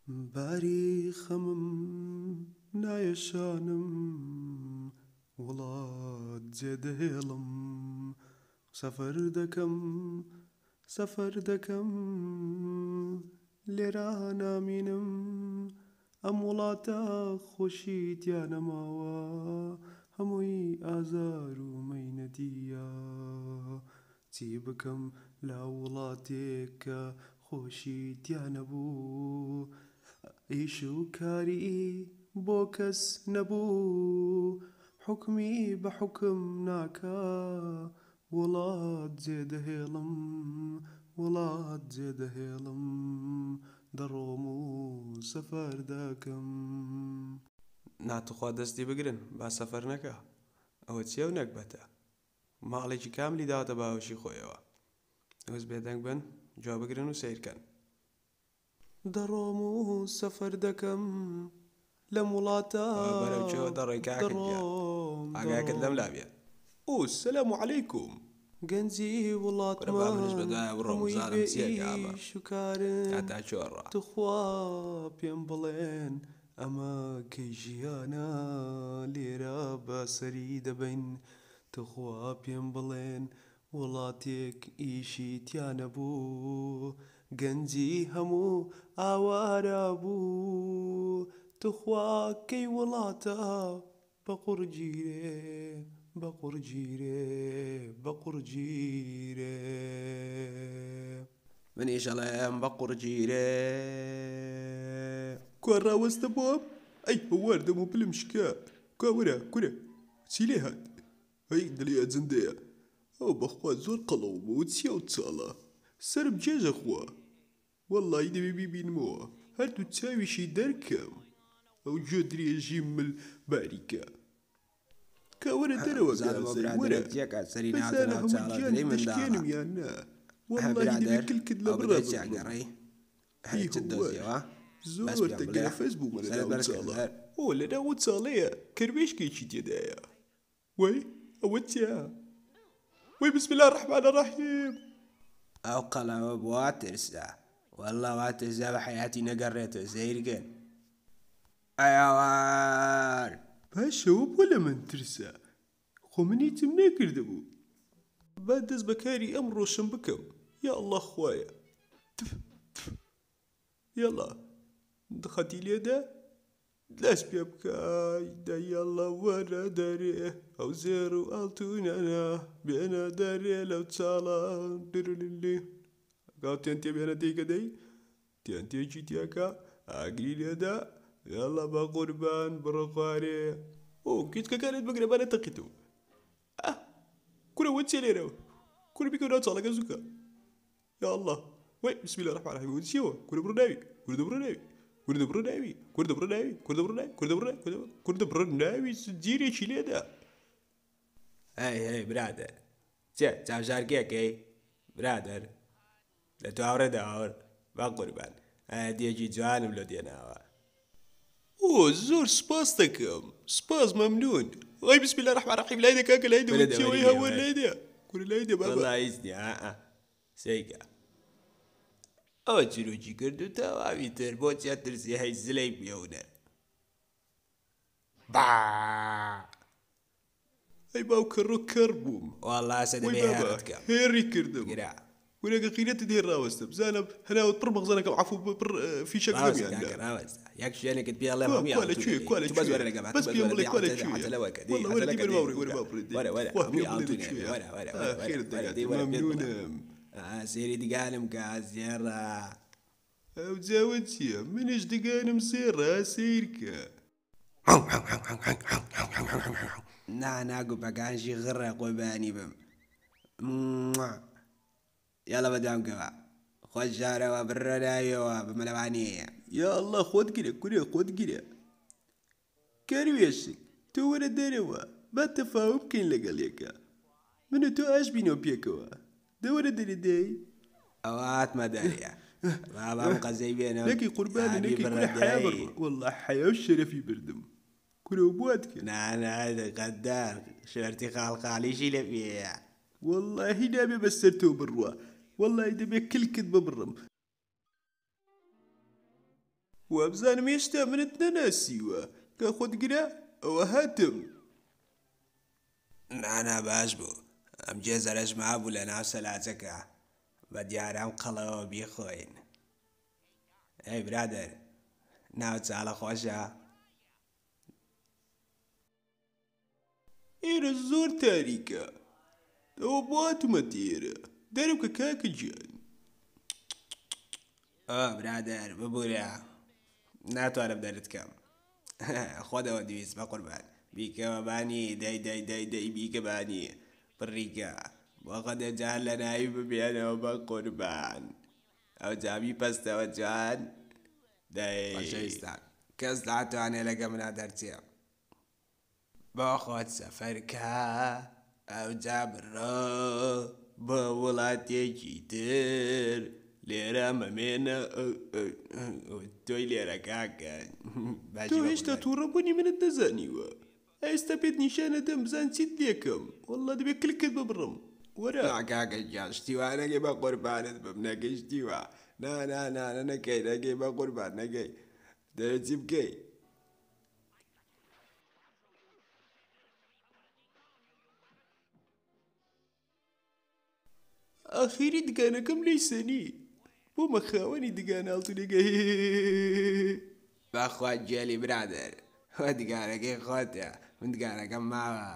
باری خەمم نایە شانم وڵات جێدەهێڵم سەفەر دەکەم سەفەر دەکەم لێرە نامینم ئەم وڵاتە خۆشی تیا نەماوە هەمووی ئازار و مەینەتییە چی بکەم لە وڵاتێک کە خۆشی تیا نەبوو ئیش و کاری بۆ کەس نەبوو حوکمی بە حوکم ناکا وڵات جێ دەهێڵم وڵات جێ دەهێڵم دەڕۆم و سەفەر دەکەم. نا توخوا دەستی بگرن با سەفەر نەکا ئەوە چیە و نەگبەتە ماڵێکی کاملی داوەتە باوەشی خۆیەوە وس بێدەنگ بن گوێ بگرن و سەیرکەن. دەڕۆم و سەفەر دەکەم لەم وڵاتە بەرەو کوێوە دەڕۆی کاکە گیان دەڕۆم ئاگاکت دەڕۆم. لەم لا بێ ئو سلام علیکم. گەنجی کورە با منیش وڵاتمان بەدوایا بڕۆم هەمووی بزانم بێ چیەکە ئەمە ئیش و کارن هەتا کوێ ڕا. توخوا پێم بڵێن ئەمە کەی ژیانە لێرە بەسەری دەبەین توخوا پێم بڵێن وڵاتێک ئیشی تیا نەبوو گەنجی هەموو ئاوارە بوو توخوا کەی وڵاتە بە قوڕ گیرێ بە قوڕ گیرێ بە قوڕ گیرێ. منیش ئەڵێم بە قوڕ گیرێ. کوا ڕاوەستە بۆم ئەی هەوار دەم و پلم شکا کوا وەرە کورە چی لێ هات هەی دڵی ئەجندەیە ئەو بەخوا زۆر قەڵەوم ئەوە چیە ئەو چاڵە سەرم گێژە خوا وەڵایی دەبێ بیبینمەوە هەردوو چاویشی دەرکەم ئەو گوێ درێژی مل باریکە کا وەرە دەرەوە بزانم ئەو گازەی برادەرە وەرە چیەکە سەری ناوتە بزانە ناو هەموو چاڵە گیانت درەی منداڵە دەشکێنم یان نا وەڵاهی دەبێ برادەر کلکت لە ئەو بڕا بەدوای چیا ببڕم گەڕێی هی چت هەوار دۆزیەوە بەس زۆر پێم بڵێ تەنگەنەفەس بوومە سەرت لەناو بەرز کە چاڵە سەر ئۆ لەناو ئەو چاڵەیە کەروێشکێکی تێدایە وەی ئەوە چیە وەی بسم اللە الرحمن الرحیم. ئەو قەڵەوە بۆ ترسا واللە وا ترسا بە حەیاتی نەگەڕێتەوە سەیرکەن ئەی هاوار. باشە ئەوە بۆ لەمن ترسا خۆ من هیچم نەکردبوو. با دەست بە کاری ئەمڕۆشم بکەم یا اللە خوایە تف تف یەڵا خەتی لێدە دەست پێ بکە دە یەڵا وەرە دەرێ ئەو زێڕ و ئاڵتونانە بێنە دەرێ لەو چاڵە درللی گاو تێنتێ بێنە تێکە دەی تێنتێکی تێکە ئاگری لێدا یەڵا بە قوربان بڕۆ خوارێ ئۆ گوێچکەکانت بگرە با نەتەقیتەوە ئە کورە وە چیە لێرە کورە بیکەوە ناو چاڵەکە زووکە یا اللە وەی بسم اللە الرحمن الرحیم وە چیەوە کورە بڕۆ ناوی کورە دەبڕۆ ناوی کورە دەبڕۆ ناوی کورە دەبڕۆ ناوی کورە دەبڕۆ ناوی کورە دەبڕۆ ناوی کورە دەبڕۆ ناوی زنجیرێکی لێدا. هەی هەی برادەر چێ چاوشارکێکەی برادەر لە تو ئاوڕێ داوەر بەقوربان هەدیەکی جوانم لۆ دێناوە. ئۆ زۆر سوپاس دەکەم سوپاس مەمنون. ئای بسم اللە الرحمن الرحیم لای دە کاکە لای دە کورە وە چیە دەوەری وەی هاوار لێوەر لای دە کورە لای دە بابە. وەڵا هیچ نیە ئا سەیکە ئەوە چروکی کرد و تەواوی تر بۆ چیە ترسی هەی زلەی پێونە با. ئەی باوکە ڕۆ کەڕ بووم. وەڵا ئەسە وەی دەبێ بابە هێڕت کەم هێڕی کردم. گرا. کورە گە غیرەتت هەیە ڕاوەستە بزانم هەناوت پڕ مەخزەنەکەم عەفو پڕ فیشەکەکەم ڕاوەستە یان نا. کاکە ڕاوەستە یەک شوێنێکت پێ ئەڵێم کوا هەمووی کوا لە ئاڵتوون کوێ ئەبێ کوا لە تو بەس کوێ وەرە لەگەڵ بەس تو بەس پێم وەرە بڵێ دێ کوا لە عەتەلە کوێیە عەتەلە وەکە دێ وەڵا وەرە عەتەلەکە دەی دێ بەر باوڕێ وەرە دوکە باوڕێ دەی وەرە وەرە تخوا پێم هەمووی بڵێ لە ئاڵتوون ئەبێ کوێیە وەرە وەرە ئا وەرە وەرە خێرت وەرە دەگاتێ دەی وەرە پێت بڵێم مەمنوونم. ئا سەیری دگانم کە زێڕە. ئەوجا وە چیە منیش دگانم زێڕە سەیرکە. نا نا گوپەکانشی غڕە قوربانی بم موا. یاڵا بەدوام کەوە خۆت شارەوە بڕۆ ناویەوە بە مەلەوانی. یا اللە خۆت گرە کورە خۆت گرە کەروێشک تۆ وەرە دەرەوە با تەفاوم بکەین لەگەڵ یەکا من و تۆ ئاش بینەوە پێکەوە دە وەرە دەرێ دەی. ئەوە هاتمە دەرێ بابا ئەم قەزەی بێنم نەکەی قوربانە ئابی نەکەی بڕە کورە حەیا دەی. بڕ وەڵا حەیا و شەرەفی بردم کورە و بوات کرد. نا نا غەدار شۆرتی خاڵخاڵیشی لە پێیە. وەڵاهی نابێ بەسەر تۆ بڕوا وەڵاهی دەبێ کلکت ببڕم. وابزانم هێشتا منت نەناسیوە. کە خۆت گرا ئەوە هاتم. نانا باش بوو ئەم گێزەرەش مابوو لە ناو سەلاجەکە بە دیارە ئەم قەڵەوە بیخۆین ئەی برادەر ناو چاڵە خۆشە؟ ئێرە زۆر تاریکە ئەوە بۆ هاتومەتە ئێرە دەرمکە کاکە گیان. ئۆ برادەر ببورە ناتوانم دەرت کەم خۆت ئەوە دویست بەقوربان بیکەوە بانی دەی دەی دەی دەی بیکە بانی پڕیکە بۆ خەدێ جار لە ناوی ببێنەوە بەقوربان ئەوجا بیپەستەوە جوان دەی. خۆشەویستان کەس ناتوانێ لەگە منا دەرچێ. بۆ خۆت سەفەر کە ئەوجا بڕۆ بۆ وڵاتێکی تر لێرە مەمێنە تۆی لێرە کاکە تۆ هێشتا توڕەبوونی منت نەزانیوە ئێستا پێت نیشان ئەدەم بزان چیت لێکەم وەڵڵا دەبێ کلکت ببڕم وەرە. نا کاکە گیان شتی وا نەکەی بەقوربانت بم نەکەی شتی وا نا نا نا نەکەی نەکەی بەقوربان نەکەی دەوێ چی بکەی. ئاخیری دگانەکەم لێی سەنی بوومە خاوەنی دگانە ئاڵتونیەکە هێ. بەخوا گێلی برادەر ئەوە دگانەکەی خۆتە من دگانەکەم ماوە.